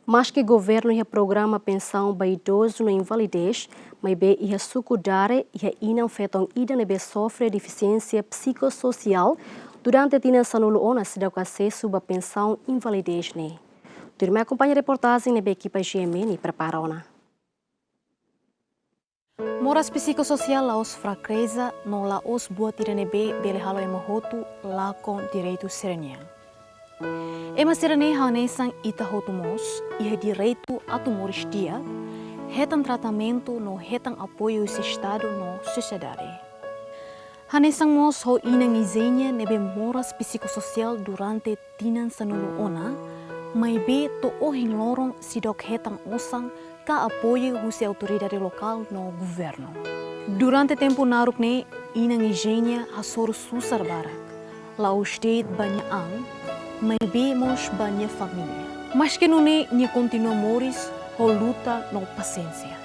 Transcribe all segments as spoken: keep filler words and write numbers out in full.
Maske governu iha programa pensaun ba idozu no invalidez, maibé iha suku Dare, iha inan-feton ida ne'ebé sofre defisiénsia psikososiál durante tinan sanulu ona seidauk asesu ba pensaun invalidez ne'e. Tuirmai akompaña reportajen ne'ebé ekipa G M N prepara ona. Moras psikososiál la'ós fraqueza no la'ós buat ida ne'ebé bele halo ema hotu lakon direitu sira-nian. Ema sira-ne'e hanesan ita hotu mós, iha direitu atu moris di'ak, hetan tratamentu no hetan apoiu husi Estadu no sosiedade. Hanesan mós ho inan Eugenia ne'ebé moras psikososiál durante tinan sanulu ona, maibé to'o ohin loron seidauk hetan osan ka apoiu husi autoridade lokál no governu. Durante tempu naruk ne'e, inan Eugenia hasoru susar barak, la'ós de'it ba nia an, maibé mós ba nia família. Maske nune'e, nia kontinua moris ho luta no pasiénsia.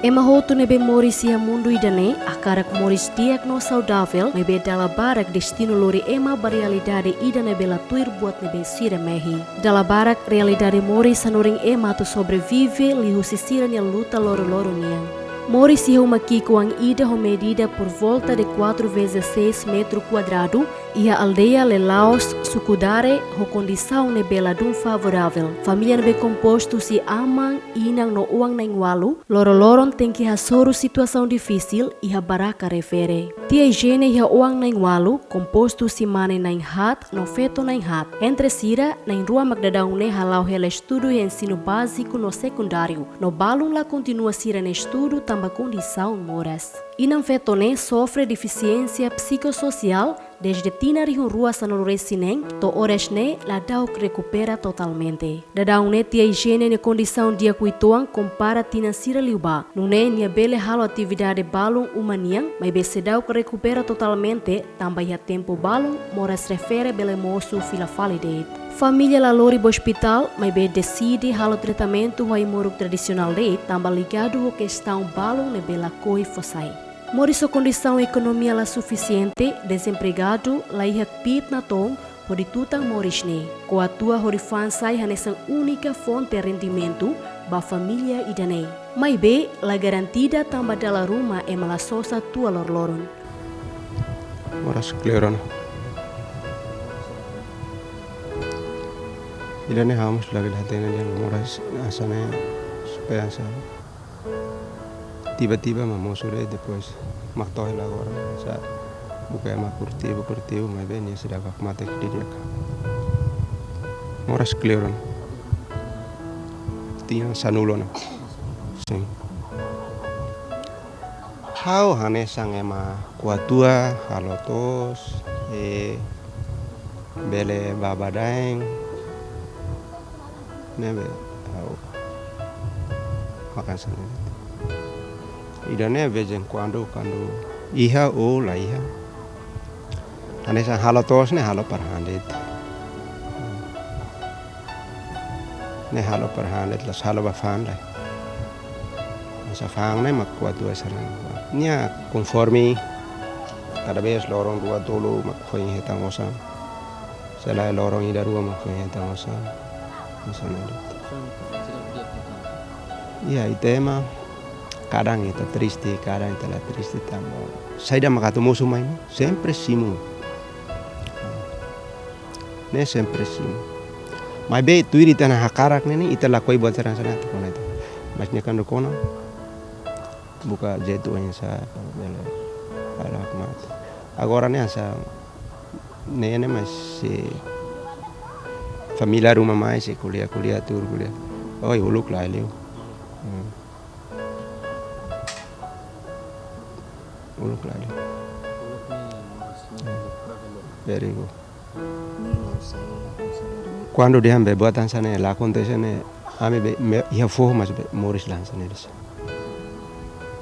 Ema hotu ne'ebé moris iha mundu ida-ne'e hakarak moris di'ak no saudavel, maibé dala barak destinu lori ema ba realidade ida ne'ebé la tuir buat ne'ebé sira mehi. Dala barak realidade moris hanorin ema atu sobrevive liuhusi sira-nia luta loroloron nian. Moris iha uma ki'ik-oan ida ho medida por volta de quatro vezes seis metro kuadradu, iha aldeia Lelaos, suku Dare, ho kondisaun ne'ebé ladún favoravel. Família ne'ebé kompostu husi aman, inan no oan na'in-ualu, loroloron tenke hasoru situasaun difisil iha barraka refere. Tia Eugenia iha oan na'in-ualu, kompostu husi mane na'in-haat no feto na'in-haat. Entre sira, na'in-rua mak daudaun ne'e hala'o hela estudu iha ensinu báziku no sekundáriu, no balun la kontinua sira-nia estudu tanba kondisaun moras. Inan-feton ne'e sofre defisiénsia psikososiál dezde tinan rihun rua sanulu-resin-neen, to'o oras ne'e ladauk rekupera totalmente. Daudaun ne'e tia Eugenia nia kondisaun di'ak uitoan kompara tinan sira liubá. Nune'e nia bele halo atividade balun uma nian, maibé seidauk rekupera totalmente, tanba iha tempu balun moras refere bele mosu fila fali de'it. Família la lori ba ospitál, maibé deside halo tratamentu ho ai-moruk tradisionál de'it, tanba ligadu ho kestaun balun ne'ebé lakohi fó sai. Moris ho kondisaun ekonomia la sufisiente, dezempregadu, la iha kbiit-natoon, hodi tutan moris ne'e. Ko'atua hodi fa'an sai hanesan únika fonte rendimentu ba família ida-ne'e. Maibé, la garantida tanba dala ruma ema la sosa tua loroloron. Moras kleur ona. Ida-ne'e ha'u mós la bele hatene dehan moras hanesan ne'e supaya hanesan tiba-tiba mak mosu de'it, depois mak to'o hela agora. Hanesan buka ema kurtivu, kurtivu, maibé nia seidauk hakmatek didi'ak. Moras kleur ona. Tinan sanulu ona. Sin. Ha'u hanesan ema ko'atua, halo to'os, eh, bele bá badaen, ne'ebé ha'u hakarak hanesan ne'e. Ida-ne'e vez em quando, kuandu iha ou la iha. Hanesan halo to'os ne'e halo para han de'it. Ne'e halo para han de'it, la'ós halo ba fa'an de'it. Hanesan fa'an ne'e mak ko'atua sira-ne'e. Nia konforme kada vez loron rua tolu mak foin hetan osan. Se lae loron ida rua mak foin hetan osan. Hanesan ne'e de'it. Iha ita ema, kadang ita triste, kadang ita la triste tanba saida mak atu mosu mai ne'e, sempre simu. Ne'e sempre simu. Maibé tuir ita-nia hakarak ne'e, ita lakohi buat sira hanesan ne'e atu kona ita. Mas nia kuandu kona, buka jeitu oinsá, bele, bele hakmatek. Agora ne'e hanesan ne'e, ne'e mas sei família ruma mai, sei ko'alia, ko'alia, tuur ko'alia. Oi, uluk la liu. Hmm. Uluk la liu. Very good. Kuandu dehan be buat hanesan ne'e la akontese ne'e, ami be, ami iha foho mas be moris la hanesan ne'e de'it.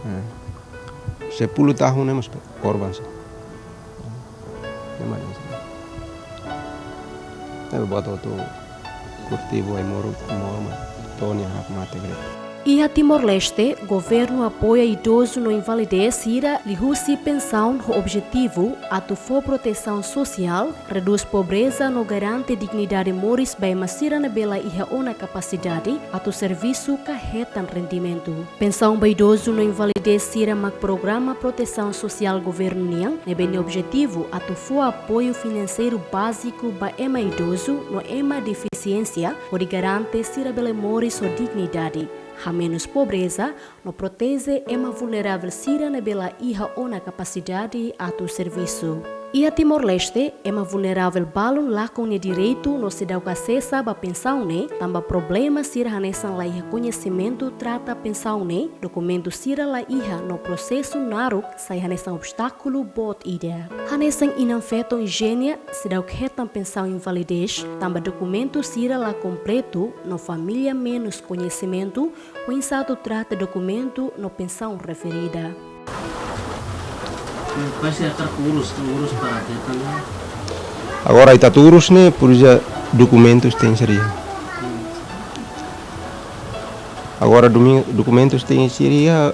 Eh. Sepuluh tahun ne'e mas be korban sa. Ne'e mak hanesan ne'e. Ne'e be buat hotu kurtivu ai-moruk, ai-moruk mak to'o nia hakmatek de'it. Iha Timor-Leste, governu apoia idozu no invalidez sira liuhusi pensaun ho objetivu atu fó protesaun sosiál, redús pobreza no garante dignidade moris ba ema sira ne'ebé la iha ona kapasidade atu servisu ka hetan rendimentu. Pensaun ba idozu no invalidez sira mak programa protesaun sosiál governu nian, ne'ebé nia objetivu atu fó apoiu finanseiru báziku ba ema idozu no ema defisiénsia, hodi garante sira bele moris ho dignidade, hamenus pobreza, no proteje ema vulneravel sira ne'ebé la iha ona kapasidade atu servisu. Iha Timor-Leste, ema vulneravel balun lakon nia direitu no seidauk asesa ba pensaun ne'e, tanba problema sira hanesan la iha koñesimentu trata pensaun ne'e, dokumentu sira la iha no prosesu naruk sai hanesan obstákulu boot ida. Hanesan inan-feton Eugenia, seidauk hetan pensaun invalidez, tanba dokumentu sira la kompletu no família menus koñesimentu, oinsá atu trata dokumentu no pensaun referida. Pasti akan urus, urus para hetan. Agora ita urus ne'e, por iha dokumentus tenke ser iha. Agora domi-, dokumentus tenke ser iha,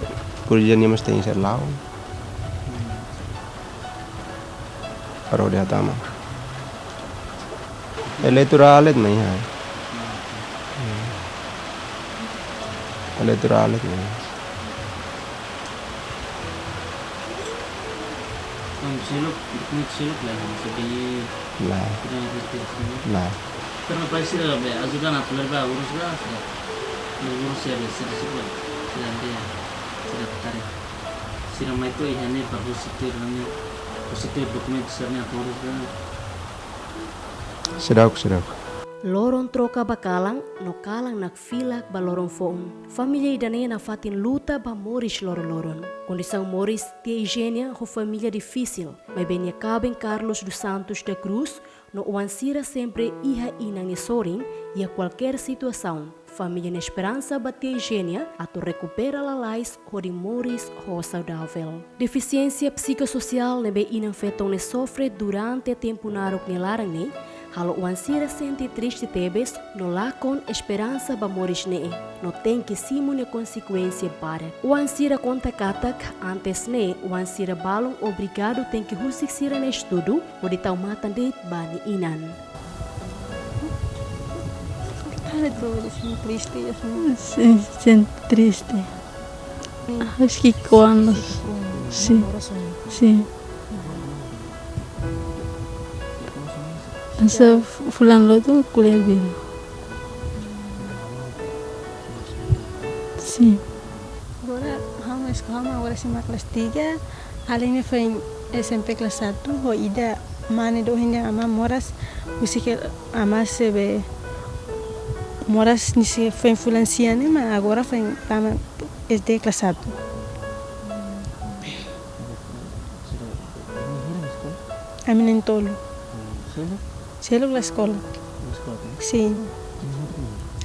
por iha nia mós tenke ser la'o. Para hodi hatama. Eleitorál de'it mai iha. Eleitorál de'it mai iha. Kan seluk, ini seluk lah, sebagai lae, kurang restriksi. Lae. Karena pasti lah, be, ajudan apa lagi, be, urus lah, sudah. Urus ya, be, sudah, sudah. Sudah dia, sudah tarik. Sira mai to'o iha ne'e para husi tuir ne'e, husi tuir dokumentu sira-ne'e atu urus ka. Seidauk, seidauk. Loron troka ba kalan, no kalan nakfilak ba loron foun. Família ida-ne'e nafatin luta ba moris loron-loron. Kondisaun moris tia Eugenia ho família difisil, maibé nia kaben Carlos dos Santos da Cruz, no oan sira sempre iha inan nia sorin iha kualkér situasaun. Família nia esperansa ba tia Eugenia atu rekupera lalais hodi moris ho saudavel. Defisiénsia psikososiál ne'ebé inan-feton ne'e sofre durante tempu naruk nia laran ne'e, halo oan sira sente triste tebes no lakon esperansa ba moris ne'e, no tenke simu nia konsekuénsia barak. Oan sira konta katak, antes ne'e, oan sira balun obrigadu tenke husik sira-nia estudu, hodi tau matan de'it ba nia inan. Ai, estou assim, triste, assim. Sim, sim, triste. Acho que quando. Sim, sim. Essa fulano lá do colégio. Sim. Agora, ha'u mai eskola, ha'u agora simu kelas tiga, alin ne'e foin S M P kelas satu, ho ida mane do hinda ama moras, husik ama sebe moras nia sei foin fulan sia ne'e, mak agora foin tama S D kelas satu. Ami na'in-tolu. Seluk? Seluk la eskola. La eskola, ya? Sim.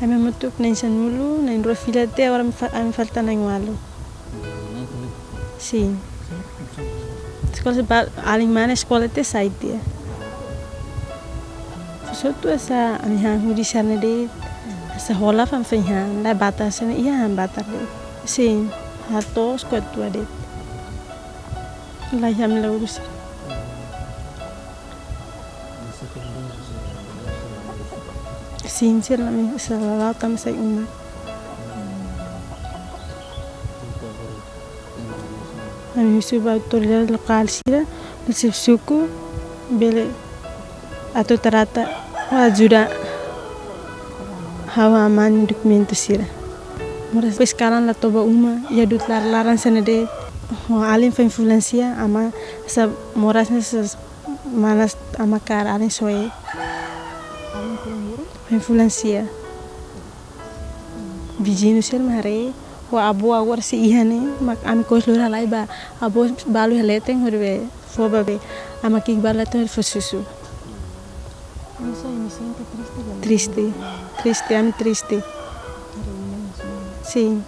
Ami hamutuk na'in-sanulu, na'in-rua fila tiha, agora ami fa-, ami falta na'in-ualu. Na'in-tolu. Sim. Eskola seba alin mane eskola tiha sai tiha. Só tu asa ami han hudi sarne de'it. Asa hola fam fei han, la batar sene iha han batar de'it. Sim. Hatos kuat tua de'it. Lai ha'u-nia laurus. Sim, sira la mi, sira la tama sai uma. Ami husu ba autoridade lokál sira, husi suku, bele atu trata, ajuda ha'u-nia aman dokumentu sira. Moras depois kalan la toba uma, iha du'ut laran-laran sira ne'e de'it. Ho alin foin fulan sia, ama sa moras ne'e sa manas ama kaer alin soe. Foin fulan sia. Viziñu sira mak haree, ho avó agora sei iha ne'e, mak ami kos lura lai ba, avó balu iha leten hodi be, fó ba be, ama ki'ik balu leten hodi fó susu. Ami só ini sente triste, kan? Triste, triste, ami triste. Sim.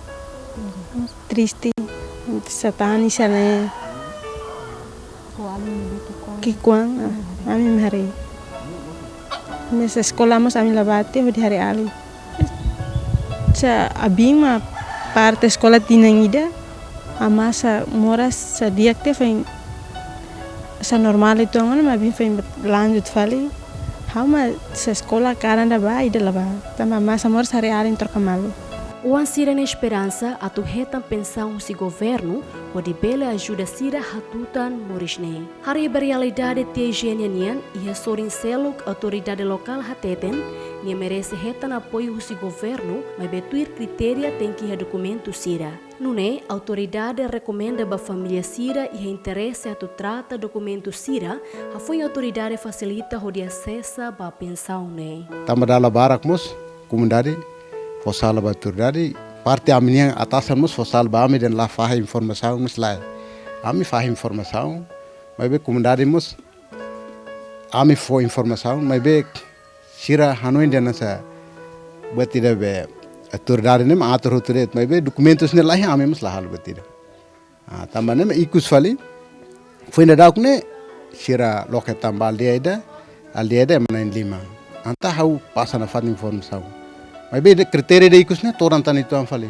Triste, satani sira ne'e. Ki'ikoan, ah, ami mak haree. Mesa eskola mós ami la bá tiha hodi haree alin. Sa abin mak Parte eskola tinan ida, amá sá moras sá di'ak tiha, foin sá normál uitoan ona, maibé foin lanjut fali. Ha'u mak sá eskola kalan ida bá, ida la bá. Tanba amá sá moras haree alin troka malu. Oan sira-nia esperansa atu hetan pensaun husi governu hodi bele ajuda sira hatutan moris ne'e. Haree ba realidade tia Eugenia nian, iha sorin seluk autoridade lokál hateten, nia merese hetan apoiu husi governu, maibé tuir kritéria tenke iha dokumentu sira. Nune'e, autoridade rekomenda ba família sira iha interese atu trata dokumentu sira, hafoin autoridade fasilita hodi asesa ba pensaun ne'e. Tanba dala barak mós, komunidade fó sala ba autoridade, parte ami-nia atasan mós fó sala ba ami dehan la fahe informasaun mós lae. Ami fahe informasaun, maibé komunidade mós ami fó informasaun, maibé sira hanoin dehan sá buat ida be autoridade ne'e mak atur hotu de'it, maibé dokumentus ne'e laiha, ami mós la halo buat ida. Ah, tanba ne'e mak ikus fali, foin daudauk ne'e sira loke tanba aldeia ida, aldeia ida ema na'in lima. Entaun ha'u pasa nafatin informasaun. Maibé ida kritéria ida ikus ne'e todan tan uitoan fali.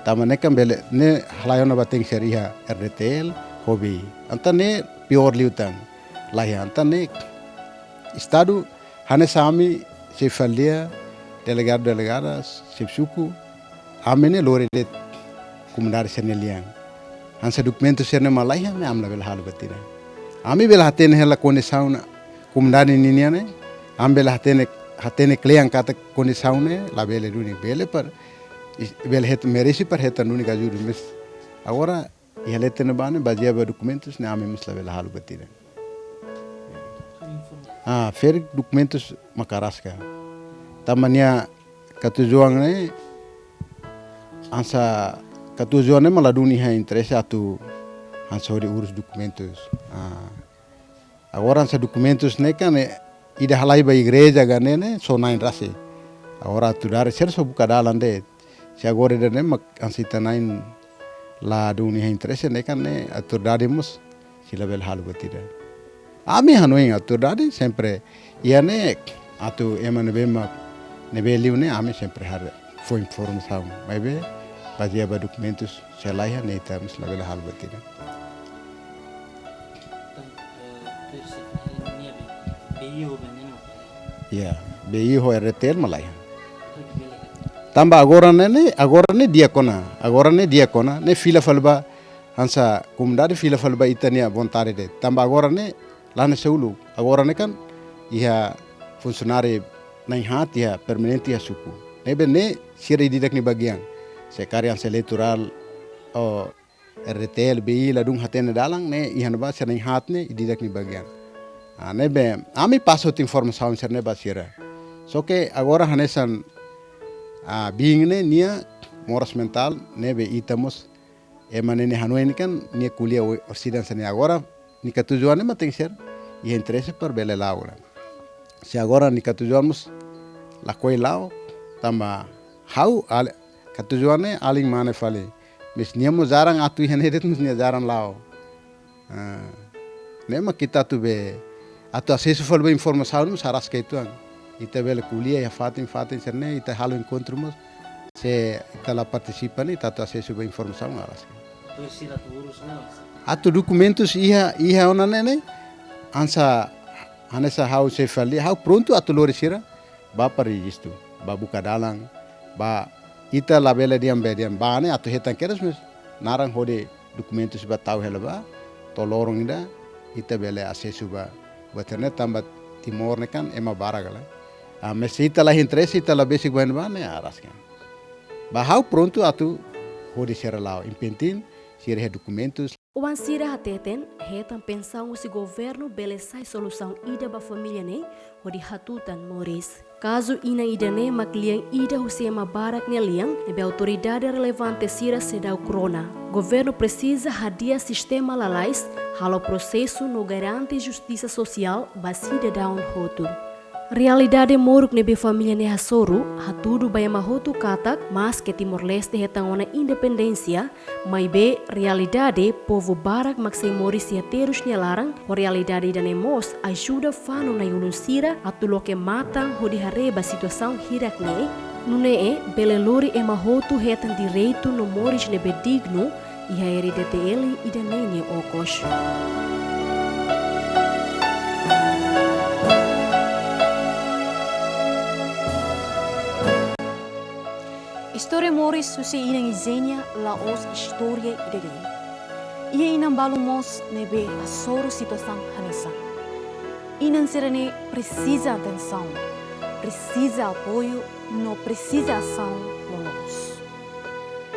Tanba ne'e kan bele, ne'e halai ona ba tenke ser iha R D T L, ho B I. Entaun ne'e piór liután. Laiha, entaun ne'e Estadu hanesan ami, xefe aldeia, delegadu, delegada, xefe suku, ami ne'e lori de'it komunidade sira-nia lian. Hanesan dokumentu sira-ne'e mak laiha, ne'e ami labele halo buat ida. Ami bele hatene hela kondisaun komunidade ninian ne'e, ami bele hatene, hatene kle'an katak kondisaun ne'e labele duni, bele para, is-, bele het-, merese para hetan duni ajuda, mas agora iha leten ne'ebá ne'e, bazeia ba dokumentus ne'e, ami mós labele halo buat ida. Ah, ferik dokumentus mak araska. Tanba nia katuas-oan ne'e, hanesan katuas-oan ne'e mak ladún iha interese atu hanesan hodi urus dokumentus. Ah, agora hanesan dokumentus ne'e kan ne'e, ida halai ba igreja ka ne'e, ne'e só na'in rasik. Agora autoridade sira só buka dalan de'it. Se agora ida-ne'e mak hanesan ita na'in ladún iha interese ne'e kan ne'e autoridade mós sei labele halo buat ida. Ami hanoin autoridade sempre iha ne'e atu ema ne'ebé mak ne'ebé liu ne'e ami sempre haree fó informasaun. Maibé bazeia ba dokumentus se laiha ne'e ita mós labele halo buat ida. Ya, B I ho R D T L mak laiha. Tanba agora ne'e, ne'e, agora ne'e di'ak ona, agora ne'e di'ak ona, ne'e fila fali ba, hanesan komunidade fila fali ba ita-nia vontade de'it. Tanba agora ne'e, la hanesan uluk, agora ne'e kan, iha funsionáriu na'in haat iha permanente iha suku. Ne'ebé ne'e sira ida-idak nia bagian. Se karik hanesan eleitorál, o, R D T L, B I ladún hatene dalan ne'e, iha ne'ebá sira na'in haat ne'e ida-idak nia bagian. Ah, ne'ebé, ami pasa hotu informasaun sira-ne'e ba sira. Só ke agora hanesan, ah, biin ne'e nia moras mentál ne'ebé ita mós ema ne'e nia hanoin kan nia ko'alia o-, orsida hanesan ne'e agora nia katuas-oan ne'e mak tenke ser iha interese para bele la'o ona. Se agora nia katuas-oan mós lakohi la'o, tanba ha'u ale-, katuas-oan ne'e alin mane fali. Mas nia mós jarang atu iha ne'e de'it, mas nia jarang la'o. Ah, ne'e mak ita atu be, atu asesu fali ba informasaun mós araska uitoan. Ita bele ko'alia iha fatin-fatin sira-ne'e, ita halo enkontru mós. Se ita la partisipa ne'e, ita atu asesu ba informasaun araska. Atu sira atu urus ne'e, mas atu dokumentus iha, iha ona ne'e, ne'e, hanesan, hanesan ha'u xefe aldeia, ha'u prontu atu lori sira bá para rejistu, bá buka dalan, bá ita labele dehan be dehan bá ne'e atu hetan kedas, mas naran hodi dokumentus bá tau hela bá, to'o loron ida, ita bele asesu ba, ba internet tanba Timor ne'e kan ema barak ka lae. Ah, mas se ita la interese, ita la besik ba ne'ebá ne'e araska. Ba ha'u prontu atu hodi sira la'o, importante sira iha dokumentus. Oan sira hateten, hetan pensaun husi governu bele sai solusaun ida ba família ne'e, hodi hatutan moris. Kazu inan ida-ne'e mak lian ida husi ema barak nia lian, ne'ebé autoridade relevante sira seidauk rona. Governu presiza hadi'a sistema lalais, halo prosesu no garante justisa sosiál ba sidadaun hotu. Realidade moruk ne'ebé família ne'e hasoru, hatudu ba ema hotu katak, maske Timor-Leste hetan ona independénsia, maibé realidade povu barak mak sei moris iha terus nia laran, ho realidade ida-ne'e mós ajuda fanu na'i-ulun sira atu loke matan hodi haree ba situasaun hirak ne'e, Nune'e bele lori ema hotu hetan direitu no moris ne'ebé dignu iha R D T L ida-ne'e nia okos. Istória moris husi inan Izenia la'ós istória ida de'it. Iha inan balu mós ne'ebé hasoru situasaun hanesan. Inan sira-ne'e presiza atensaun, presiza apoiu, no presiza asaun loloos.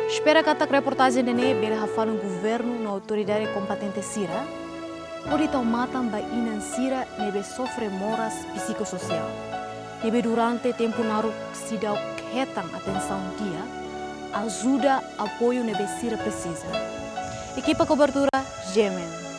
Espera katak reportajen ida-ne'e bele hafanun governu no autoridade kompetente sira hodi tau matan ba inan sira ne'ebé sofre moras psikososiál, ne'ebé durante tempu naruk seidauk hetan atensaun di'ak, ajuda, apoiu ne'ebé sira presiza. Ekipa kobertura, G M N.